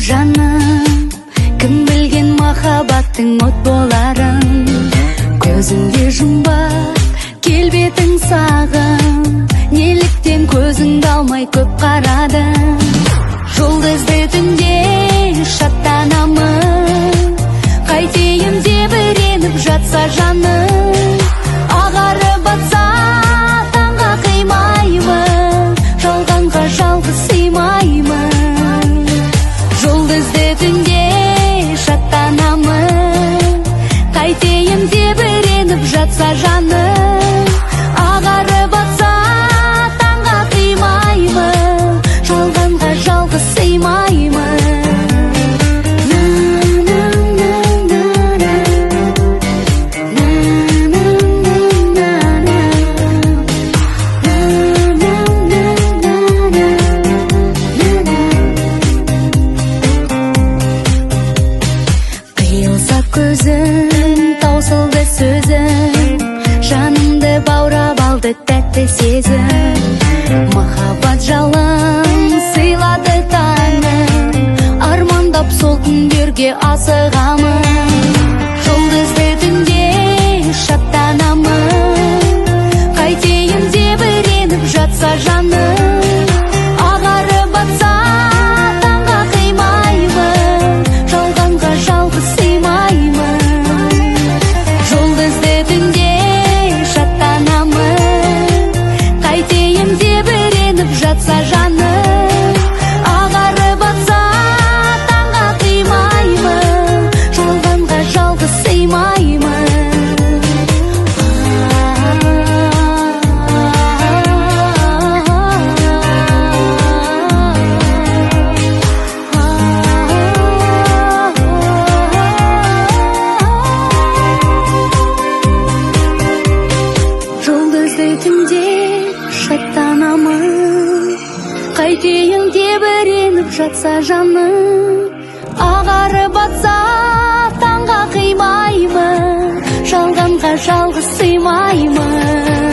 Жаным, кім білген махаббаттың от боларын? Көзіңде жұмбақ, келбетің сағым. Неліктен көзіңді алмай көп қарадың? Жұлдызды түнде шаттанамын, қайтейін, тебіреніп жатса жаным. Ағарып атса таңға қимаймын, жалғанға жалғыз сыймаймын. Жұлдызды түнде шаттанамын, қайтейін, тебіреніп жатса жаным. Ағарып атса таңға қимаймын, жалғанға жалғыз сыймаймын. На, на, на, на, на. На, на, на, на, на. На, на, на, на, на. На, на. Қиылса көзім, таусылды сөзім, жанымды баурап алды тәтті сезім. Махаббат жалын сыйлады таңым, армандап сол күндерге асығамын. Жұлдызды түнде шаттанамын, қайтейін, тебіреніп жатса жаным. Ағарып атса таңға қимаймын, жалғанға жалғыз сыймаймын. Жұлдызды түнде шаттанамын, қайтейін, тебіреніп жатса жаным. Ағарып атса таңға қимаймын, жалғанға жалғыз сыймаймын. Жұлдызды түнде шаттанамын, қайтейін, тебіреніп жатса жаным. Ағарып атса таңға қимаймын, жалғанға жалғыз сыймаймын.